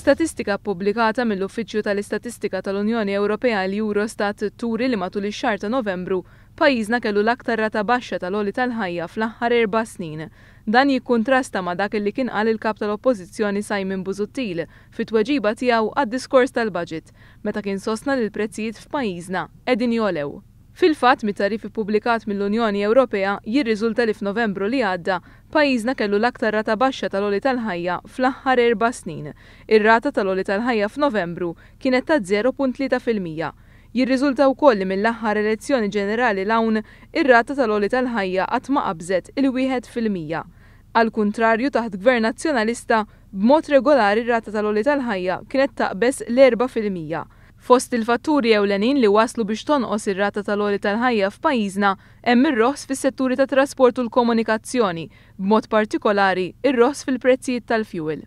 Statistika ppubblikata mill-Uffiċċju tal-Istatistika tal-Unjoni Ewropea l-Eurostat turi li matul ix-xahar ta' Novembru, pajjiżna kellu l-aktar rata baxxa tal-għoli tal-ħajja fl-aħħar erba' snin. Dan jikkuntrasta ma' dak li kien qal il-Kap tal-Oppożizzjoni Simon Busuttil fit-tweġiba tiegħu għad-diskors tal-budget, meta kien sostna li l-prezzijiet f'pajjiżna qegħdin jogħlew. Fil-fatt, mit-tagħrif ippubblikat mill-Unjoni Ewropea jirriżulta li f'Novembru li għadda pajjiżna kellu l-aktar rata baxxa tal-għoli tal-ħajja fl-aħħar 4 snin. Ir-rata tal-għoli tal-ħajja f'Novembru kienet ta' 0.3%. Jirriżulta wkoll li mill-aħħar elezzjoni ġenerali 'l hawn ir-rata tal-għoli tal-ħajja qatt ma qabżet il-1%. Al kuntrarju, taħt Gvern Nazzjonalista, b'mod regolari r-rata tal-għoli tal-ħajja kienet taqbeż l-4%. Fost il-fatturi ewlenin li waslu biex tonqos ir-rata tal-għoli tal-ħajja f'pajjiżna hemm ir-roħs fis-setturi ta' trasport u l-komunikazzjoni, b'mod partikolari ir-roħs fil-prezzijiet tal-fuel.